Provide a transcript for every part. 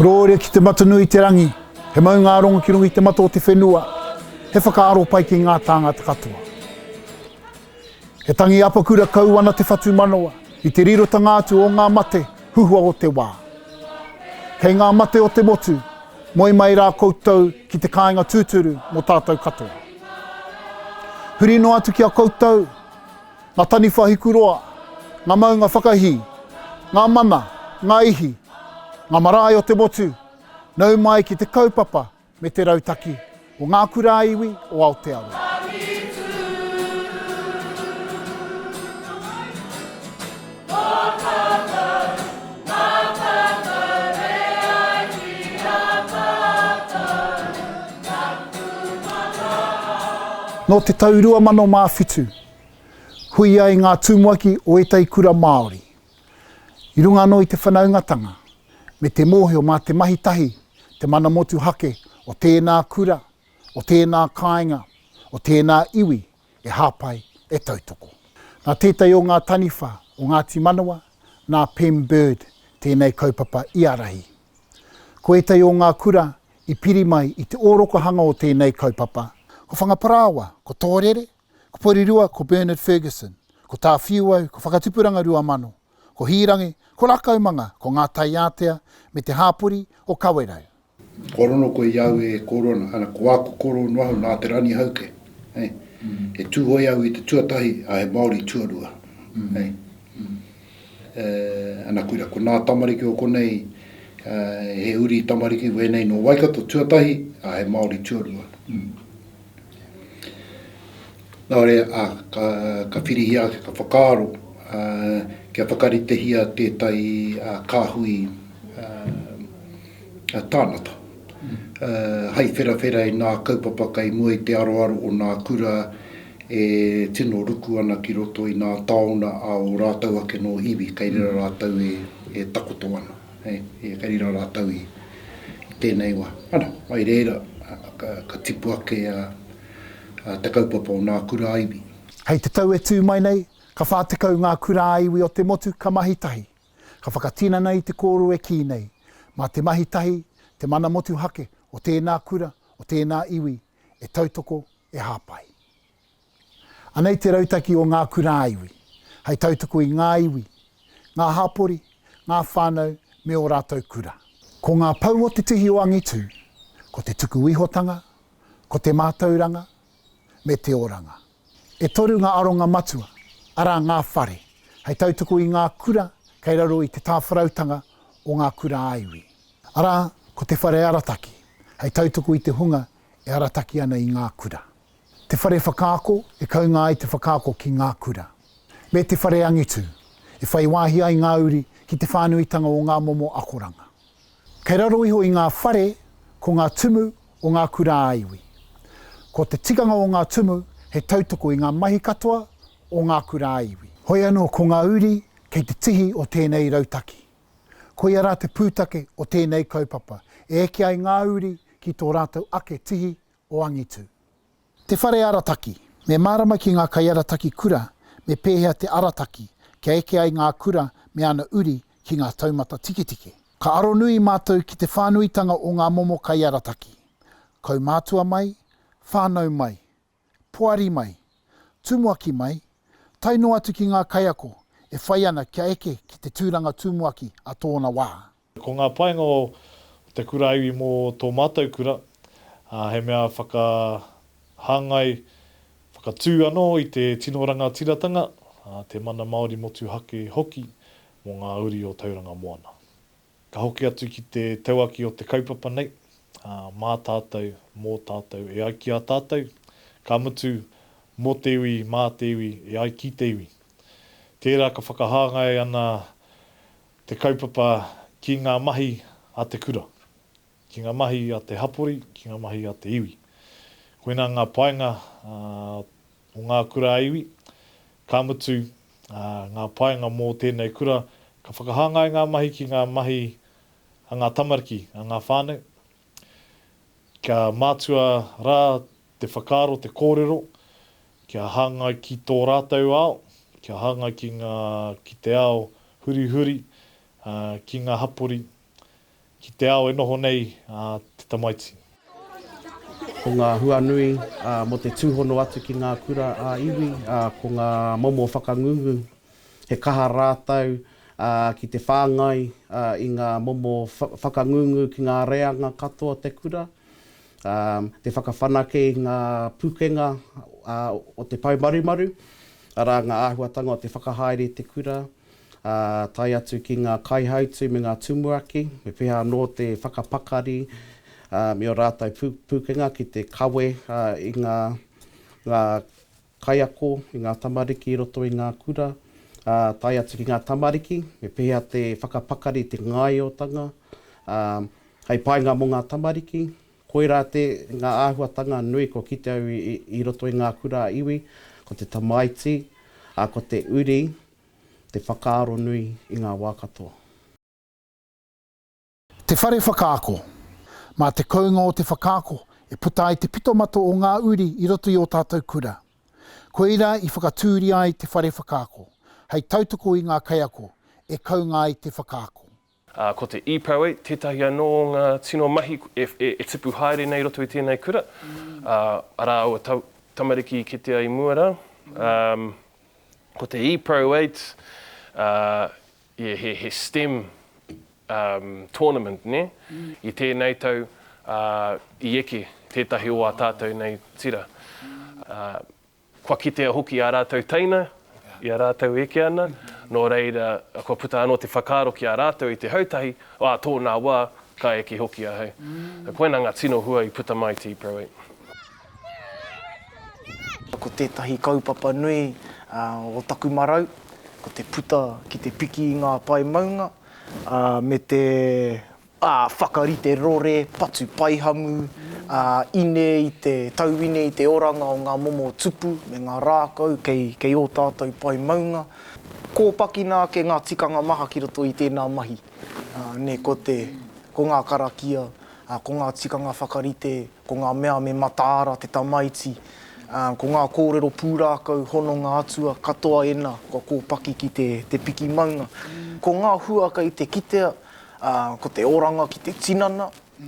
Korōria ki te matanui te rangi, he maungārongo ki runga i te mata o te whenua, he whakaaro pai ki ngā tāngata katoa. He tangi apakura kau ana te whatumanawa i te rirotanga atu o ngā mate huhua o te wā. Kei ngā mate o te motu, moe mai rā koutou ki te kāinga tūturu mō tātou katoa. Huri noa atu ki a koutou, ngā taniwha hikuroa, ngā maunga whakahī, ngā mana, ngā ihi, ngā marae o te motu, nau mai ki te kaupapa me te rautaki o Ngā Kura ā-Iwi o Aotearoa. Nō te tau 2007, hui ai ngā tumuaki o ētahi kura Māori, i runga anō i te whanaungatanga, me te mōhio mā te mahi tahi te mana motuhake o tēnā kura, o tēnā kāinga, o tēnā iwi e hāpai, e tautoko. Nā tētahi o ngā taniwha o Ngāti Manawa, nā Pem Bird tēnei kaupapa i ārahi. Ko ētahi o ngā kura i piri mai i te ōrokohanga o tēnei kaupapa, ko Whangaparāoa, ko Tōrere, ko Porirua, ko Bernard Fergusson, ko Tāwhiuau, ko Whakatupuranga 2000, ko Hīrangi, ko Rakaumanga, ko Ngā Taiātea me te hāpori o Kawerau. Kua rono koe i a au e kōrero ana, ana, ko āku kōrero noa ahau nā Te Ranihauke, eh. He Tūhoe au i te tuatahi, a he Māori tuarua, eh. Eh, ana koira, ko nā tamariki o konei, eh, he uri tamariki wēnei nō Waikato tuatahi, a he Māori tuarua. Nā reira, ā, ka, ka whirihia ake, ka whakaaro, ā, kia whakaritehia tētahi, ā, kāhui, ā, tānata, ā, hai wherawhera i nā kaupapa kei mua i te aroaro o nā kura e tino ruku ana ki roto i nā taona a ō rātou ake nō iwi kei reira rātou e, e takoto ana, e, e kei reira rātou i, i tēnei wā. Ana, mai reira, ka, ka tipu ake a, te kaupapa o nā kura ā-iwi. Hei te tau e tū mai nei, ka 40 ngā kura ā-iwi o te motu ka mahi tahi, ka whakatinana i te kōrero e kī nei, mā te mahi tahi te mana motuhake o tēnā kura, o tēnā iwi e tautoko, e hāpai. Anei te rautaki o ngā kura ā-iwi, hei tautoko i ngā iwi, ngā hapori, ngā whānau me ō rātou kura. Ko ngā pou o te tihi o angitu, ko te tuku ihotanga, ko te mātauranga, me te oranga. E toru ngā aronga matua, arā ngā whare, hei tautoko i ngā kura kei raro i te tāwharautanga o ngā kura ā-iwi. Arā, ko te whare arataki, hei tautoko i te hunga e arataki ana i ngā kura. Te whare whakaako e kounga ai te whakaako ki ngā kura. Me te whare angitu, e whai wāhi ai ngā uri ki te whānuitanga o ngā momo akoranga. Kei raro iho i ngā whare ko ngā tumu o ngā kura ā-iwi. Ko te tikanga o ngā tumu he tautoko i ngā mahi katoa o ngā kura ā-iwi. Hoi anō ko ngā uri kei te tihi o tēnei rautaki. Koia rā te pūtake o tēnei kaupapa, e eke ai ngā uri ki tō rātou ake tihi o angitu. Te whare arataki. Me mārama ki ngā kaiarataki kura me pēhea te arataki kia eke ai ngā kura me ana uri ki ngā taumata tiketike. Ka aronui mātou ki te whānuitanga o ngā momo kaiarataki, kaumātua mai, whānau mai, poari mai, tumuaki mai, tae noa atu ki ngā kaiako e whai ana kia eke ki te tūranga tumuaki a tōna wā. Ko ngā painga o te kura iwi mō tō mātou kura, he mea whakahāngai, whakatū anō i te tino rangatiratanga, te mana Māori motuhake hoki mō ngā uri o Tauranga Moana. Ka hoki atu ki te tauaki o te kaupapa nei, mā tātou, mō tātou, e ai ki a tātou, ka mutu, mō te iwi, mā te iwi, e ai ki te iwi. Tērā ka whakahāngai ana Te kaupapa ki ngā mahi a te kura, ki ngā mahi a te hapori, ki ngā mahi a te iwi. Koinā ngā painga o ngā kura ā-iwi, ka mutu, ngā painga mō tēnei kura, ka whakahāngai ngā mahi ki ngā mahi a ngā tamariki, a ngā whānau, kia mātua rā te whakaaro, te kōrero, kia hāngai ki tō rātou ao, kia hāngai ki ngā, ki te ao hurihuri, ā, ki ngā hapori. Ki te ao e noho nei a te tamaiti. Ko ngā huanui mō te tūhono atu ki ngā kura ā-iwi, ko ngā momo whakangungu, he kaha rātou ki te whāngai i ngā momo whakangungu ki ngā reanga katoa o te kura, te whakawhanake i ngā pūkenga o te poumarumaru, arā ngā āhuatanga o te whakahaere i te kura, ā, tae atu ki ngā kaihautū me ngā tumuaki, me pēhea anō te whakapakari me ō rātou pūkenga ki te kawe i ngā, ngā kaiako, i ngā tamariki i roto i ngā kura, ā, tae atu ki ngā tamariki, me pēhea te whakapakari i te ngāiotanga, ā, hei painga mō ngā tamariki. Koirā te, ngā āhuatanga nui kua kite au i, i roto i ngā kura ā-iwi, ko te tamaiti, ā, ko te uri, te whakaaro nui i ngā wā katoa. Te Whare Whakaako. Mā te kounga o te whakaako e puta ai te pitomata o ngā uri i roto i ō tātou kura. Koirā i whakatūria ai te whare whakaako, hei tautoko i ngā kaiako e kounga ai te whakaako. Ā, ko te eProate tētahi anō o ngā tino mahi e, e, e tipu haere nei i roto i tēnei kura. Ā, arā aua tau, tamariki i kitea i mua rā. Ā, ko te eProate, ā, yeah, he, he STEM um, tournament, nē? I tēnei tau, ā, i eke tētahi o ā tātou nei tira. Ā, Kua kitea hoki ā rātou teina, i a rātou e eke ana, nō reira, kua puta anō te whakaaro ki a rātou i te hautahi, ā tōnā wā, ka eke hoki ahau. Koinā ngā tino hua i puta mai i te Pro 8. Ko tētahi kaupapa nui o taku marau, ko te puta ki te piki i ngā pae maunga, me te ā, whakarite rore, patu paihamu, ā, ine i te, tauine i te oranga o ngā momo tupu me ngā rākau kei, kei ō tātou pae maunga. Kōpakina ake ngā tikanga maha ki roto i tēnā mahi, ā, nē, ko te, ko ngā karakia, ā, ko ngā tikanga whakarite, ko ngā mea me mataara te tamaiti, ā, ko ngā kōrero pūrākau, hononga atua, katoa ēnā kua kōpaki ki te, te piki maunga. Ko ngā hua kei te kitea, Ā, ko te oranga ki te tinana,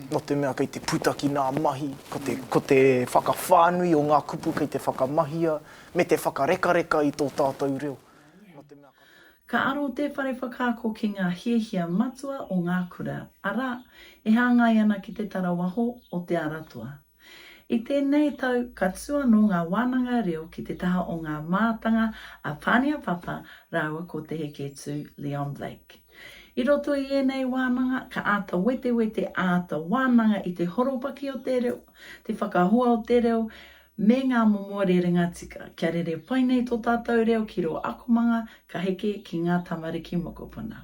nō te mea kei te puta ki ngā mahi, ko te, ko te whakawhānui o ngā kupu kei te whakamahia, me te whakarekareka i tō tātou reo. Nō te mea ka. Ka aro te whare whakaako ki ngā hiahia matua o ngā kura, arā, e hāngai ana ki te tarawaho o Te Ara Toa. I tēnei tau ka tū anō ngā wānanga reo ki te taha o ngā mātanga a Pānia Papa rāua ko Te Heketū Leon Blake. I roto i ēnei wānanga ka āta wetewete, āta wānanga i te horopaki o te reo, te whakahua o te reo, me ngā momo rerenga tika, kia rere pai nei tō tātou reo ki rō akomanga ka heke ki ngā tamariki mokopuna.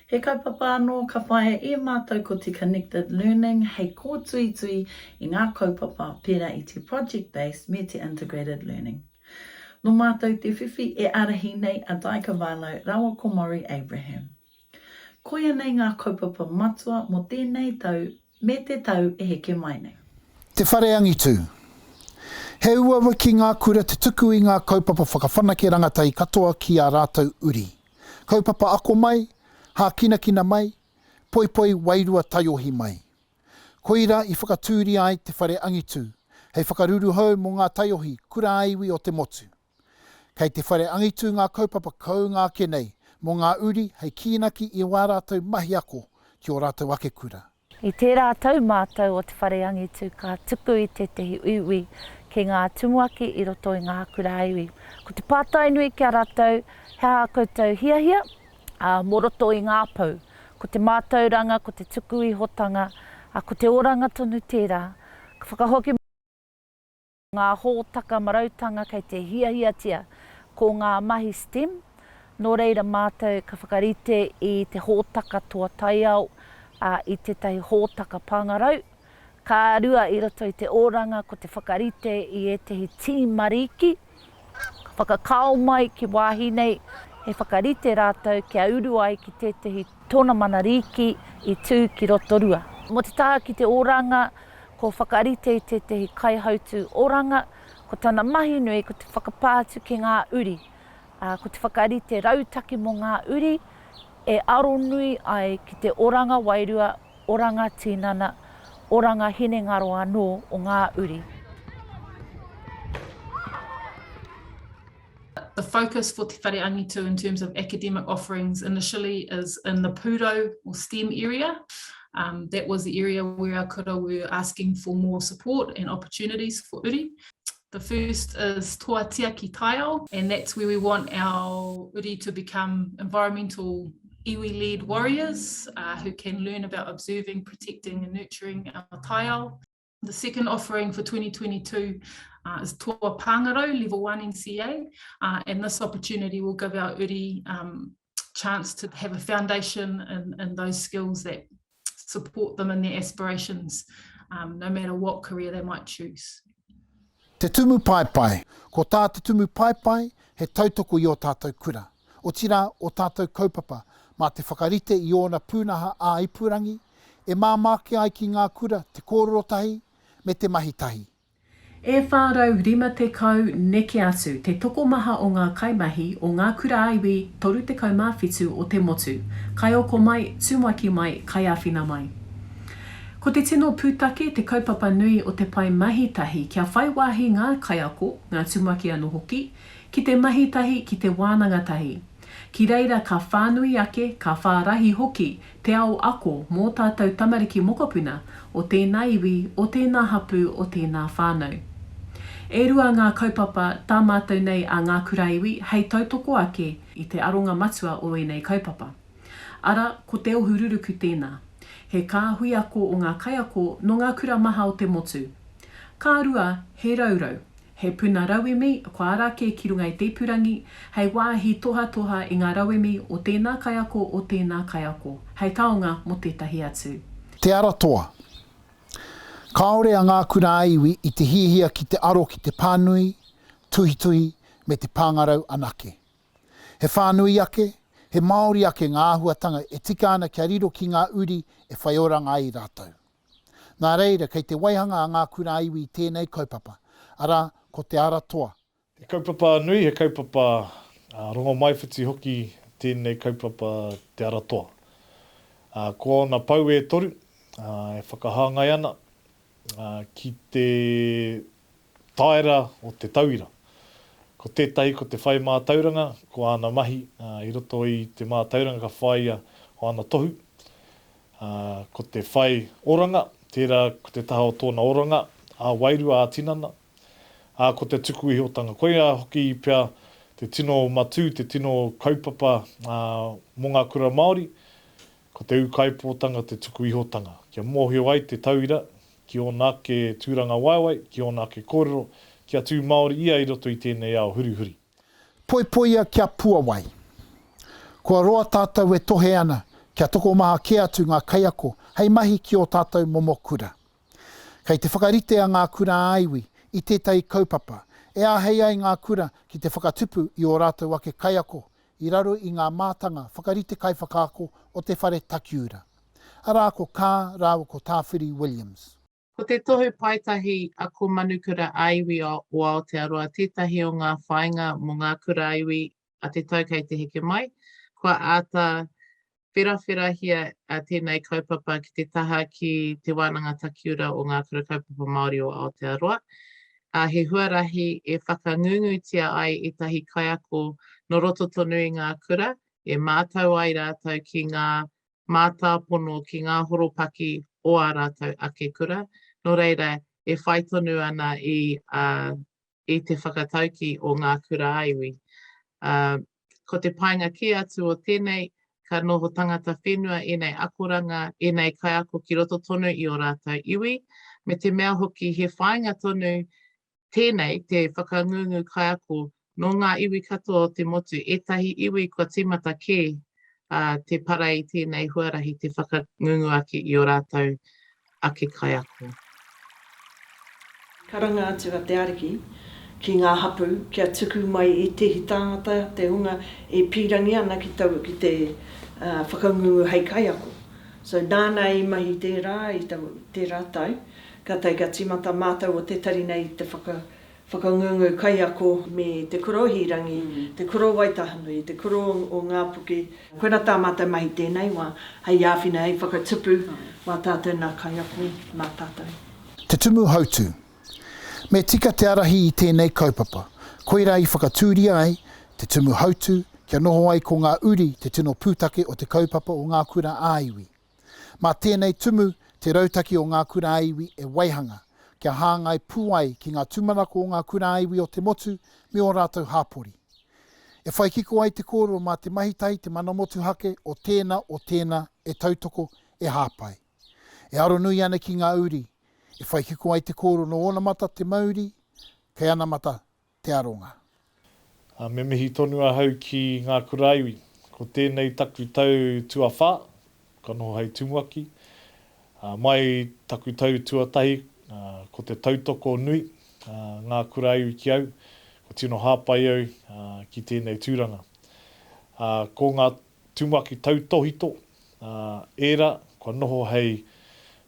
He kaupapa anō ka whāia e mātou ko te Connected Learning hei kōtuitui i ngā kaupapa pērā i te Project Based me te Integrated Learning. Nō mātou te whiwhi e ārahi nei a Di Cavallo rawa ko Maury Abraham. Koia nei ngā kaupapa matua mō tēnei tau me te tau e heke mai nei. Te Whare Angitu. He uaua ki ngā kura te tuku i ngā kaupapa whakawhanake rangatahi katoa ki ā rātou uri. Kaupapa ako mai, hākinakina mai, poipoi wairua taiohi mai. Koira i whakatūria ai te whare angitu, hei whakaruruhau mō ngā taiohi kura-ā-iwi o te motu. Kei te whare angitu ngā kaupapa kounga ake nei mō ngā uri hei kīnaki i wā rātou mahi ako ki ō rātou ake kura. I tērā tau mātou o Te Whare Angitu ka tuku i tētehi uiui ki ngā tumuaki i roto i ngā kura iwi. Ko te pātai nui ki a ratou, he aha koutou hiahia, ā, mō roto i ngā pou? Ko te mātauranga, ko te tuku ihotanga, ā, ko te oranga tonu tērā. Ka whakahoki. Ngā hōtaka marautanga kei te hiahiatia ko ngā mahi STEM, nō reira mātou ka whakarite i te hōtaka toa taiao, ā, i tētahi hōtaka pāngarau. Ka rua i roto i te oranga ko te whakarite i ētahi tīma rīki, ka whakakao mai ki wāhi nei, he whakarite rātou kia uru ai ki tētahi tōnamana rīki i tū ki Rotorua. Mō te taha ki te oranga, Ko whakarite i tētehi kaihautū oranga, ko tana mahi nui ko te whakapā atu ki ngā uri, ā, ko te whakarite rautaki mō ngā uri. e aronui ai ki te oranga wairua, oranga tinana, oranga hinengaro anō o ngā uri. The focus for Te Whare Angitu in terms of academic offerings initially is in the pūrau or STEM area. Um, that was the area where our kura were asking for more support and opportunities for uri. The first is Toa Tiaki Taiao, and that's where we want our uri to become environmental iwi-led warriors uh, who can learn about observing, protecting and nurturing our taiao. The second offering for 2022 uh, is Toa Pāngarau, Level 1 NCA, uh, and this opportunity will give our uri um, chance to have a foundation in, in those skills that support them in their aspirations, um, no matter what career they might choose. Te Tumu Paepae. Ko tā Te Tumu Paepae he tautoko i ō tātou kura, otirā ō tātou kaupapa mā te whakarite i ōna pūnaha ā-ipurangi e māmā ake ai ki ngā kura te kōrero tahi me te mahi tahi. E 450 neke atu te tokomaha o ngā kaimahi o ngā kura-ā-iwi 37 o te motu, kaioko mai, tumuaki mai, kaiāwhina mai. Ko te tino pūtake, te kaupapa nui o te pae mahi tahi kia whai wāhi ngā kaiako, ngā tumuaki anō hoki, ki te mahi tahi, ki te wānanga tahi. Ki reira ka whānui ake, ka whārahi hoki te ao ako mō tātou tamariki mokopuna o tēnā iwi, o tēnā hapū, o tēnā whānau. E rua ngā kaupapa tā mātou nei a Ngā Kura Iwi hei tautoko ake i te aronga matua o ēnei kaupapa. Ara, ko Te Ohu Ruruku tēnā. He kāhui ako o ngā kaiako nō ngā kura maha o te motu. Ka rua, he raurau, He puna rauemi kua ara ake ki runga i te ipurangi, hei wāhi tohatoha i ngā rauemi o tēnā kaiako o tēnā kaiako, hei taonga mō tētahi atu. Te Ara Toa. Kāore a Ngā Kura ā-Iwi i te hiahia ki te aro ki te pānui, tuhituhi me te pāngarau anake. He whānui ake, he Māori ake ngā āhuatanga e tika ana kia riro ki ngā uri e whai oranga ai rātou. Nā reira, kei te waihanga a Ngā Kura ā-Iwi i tēnei kaupapa, arā, ko Te Ara Toa. He kaupapa nui, he kaupapa rongomaiwhiti hoki tēnei kaupapa Te Ara Toa. Ko ōna pou e toru e whakahāngai ana ki te taera o te tauira. Ko tētahi ko te whai mātauranga, ko āna mahi i roto i te mātauranga ka whāia o āna tohu, Ā, ko te whai oranga, tērā ko te taha o tōna oranga, ā-wairua, ā-tinana, ā, ko te tuku ihotanga. Koia hoki pea te tino matū, te tino kaupapa, ā, mō ngā kura Māori, ko te ūkaipōtanga, te tuku ihotanga. Kia mōhio ai te tauira ki ōna ake tūrangawaewae, ki ōna ake kōrero, kia tū Māori ia i roto i tēnei ao hurihuri. Poipoia kia puawai. Kua roa tātou e tohe ana kia tokomaha kē atu ngā kaiako hei mahi ki ō tātou momo kura. Kei te whakarite a Ngā Kura ā-Iwi i tētahi kaupapa e āhei ai ngā kura ki te whakatupu i ō rātou ake kaiako i raro i ngā mātanga whakarite kaiwhakaako o te whare takiura. Arā ko Kaa rāua ko Tāwhiri Williams. Ko te Tohu Paetahi Ako Manukura ā-Iwi o Aotearoa tētahi o ngā whāinga mō ngā kura ā-iwi a te tau kei te heke mai. Kua āta wherawherahia tēnei kaupapa ki te taha ki Te Wānanga Takiura o Ngā Kura Kaupapa Māori o Aotearoa. He huarahi e whakangungutia ai ētahi kaiako nō roto tonu i ngā kura, e mātau ai rātou ki ngā mātāpono ki ngā horopaki o ā rātou ake kura, nō reira, e whai tonu ana i, ā, i te whakataukī o ngā kura ā-iwi. Ā, ko te painga kē atu o tēnei, ka noho tangata whenua ēnei akoranga, ēnei kaiako ki roto tonu i ō rātou iwi, me te mea hoki he whāinga tonu Tēnei te whakangungu kaiako nō ngā iwi katoa o te motu, ētahi iwi kua tīmata kē te para i tēnei huarahi te whakangungu ake i ō rātou ake kaiako. Karanga atu a Te Ariki ki ngā hapū kia tuku mai ētehi tāngata, te hunga e pīrangi ana ki taua, ki te whakangungu hei kaiako. So nāna i mahi tērā i taua, tērā tau. Kātahi ka tīmata mātou o te tari nei te whaka, Whakangungu kaiako me Te Kura o Hīrangi, Te Kura o Waitahanui, Te Kura o Ngāpuke. Koirā tā mātou mahi tēnei wā, hei āwhina, hei whakatupu wā tātou nā kaiako mā tātou. Te Tumu Hautū. Me tika te arahi i tēnei kaupapa. Koirā i whakatūria ai Te Tumu Hautū kia noho ai ko ngā uri te tino pūtake o te kaupapa o Ngā Kura ā-Iwi. Mā tēnei tumu te rautaki o Ngā Kura ā-Iwi e waihanga, kia hāngai pū ai ki ngā tūmanako o ngā kura ā-iwi o te motu me ō rātou hāpori. E whai kiko ai te kōrero mā te mahi tahi te mana motuhake o tēnā o tēnā e tautoko, e hāpai. E aronui ana ki ngā uri, e whai kiko ai te kōrero nō onamata te mauri, kei anamata te aronga. Me mihi tonu ahau ki ngā kuraiwi. Ko tēnei taku tau tuawhā, ka noho hei tumuaki. Mai taku tau tuatahi, ko te tautoko nui ngā kuraiwi ki au, kua tino hāpai au ki tēnei tūranga. Ko ngā tumuaki tautōhito, ērā kua noho hei,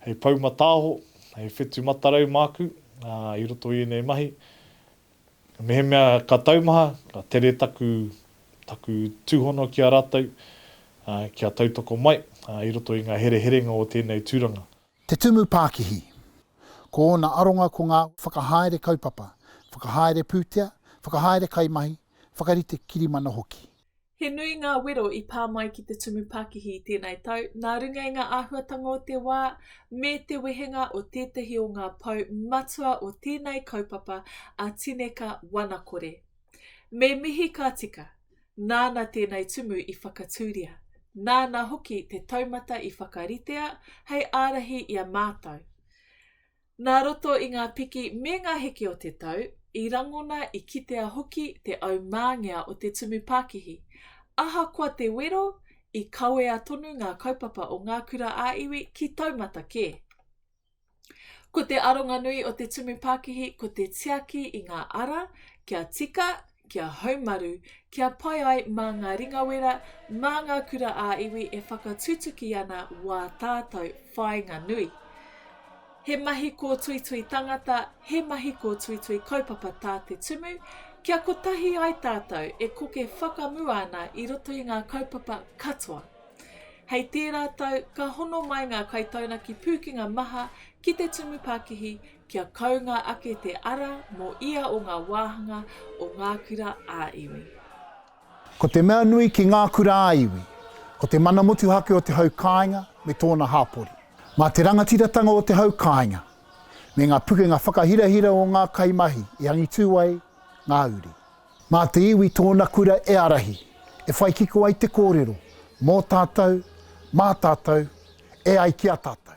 hei pou mataaho, hei whetu matarau māku i roto i ēnei mahi. Mehemea ka taumaha, ka tere taku, taku tūhono ki a rātou, kia tautoko mai i roto i ngā hereherenga o tēnei tūranga. Te Tumu Pākihi. Ko ōna aronga ko ngā whakahaere kaupapa, whakahaere pūtea, whakahaere kaimahi, whakarite kirimana hoki. He nui ngā wero i pā mai ki te Tumu Pakihi i tēnei tau, nā runga i ngā āhuatanga o te wā, me te wehenga o tētahi o ngā pou matua o tēnei kaupapa a Tineka Wanakore. Me mihi ka tika, nāna tēnei tumu i whakatūria, nāna hoki te taumata i whakaritea hei ārahi i a mātou. Nā roto i ngā piki me ngā heke o te tau, i rangona i kitea hoki te aumāngea o te Tumu Pākihi. Ahakoa te wero, i kawea tonu ngā kaupapa o Ngā Kura ā-Iwi ki taumata kē. Ko te aronga nui o te Tumu Pākihi ko te tiaki i ngā ara kia tika, kia haumaru, kia pai ai mā ngā ringawera, mā ngā kura ā-iwi e whakatutuki ana wā tātou whāinga nui. He mahi kōtuitui tangata, he mahi kōtuitui kaupapa tā te Tumu, kia kotahi ai tātou e koke whakamua ana i roto i ngā kaupapa katoa. Hei tērā tau ka hono mai ngā kaitaunaki pūkenga maha ki te Tumu Pākihi kia kounga ake te ara mō ia o ngā wāhanga o Ngā Kura ā-Iwi. Ko te mea nui ki Ngā Kura ā-Iwi, ko te mana motuhake o te hau kāinga me tōna hāpori. Mā te rangatiratanga o te hau kāinga, me ngā pukenga whakahirahira o ngā kaimahi e angitū ai ngā uri. Mā te iwi tōna kura e ārahi, e whai kiko ai te kōrero, mō tātou, mā tātou, e ai ki a tātou.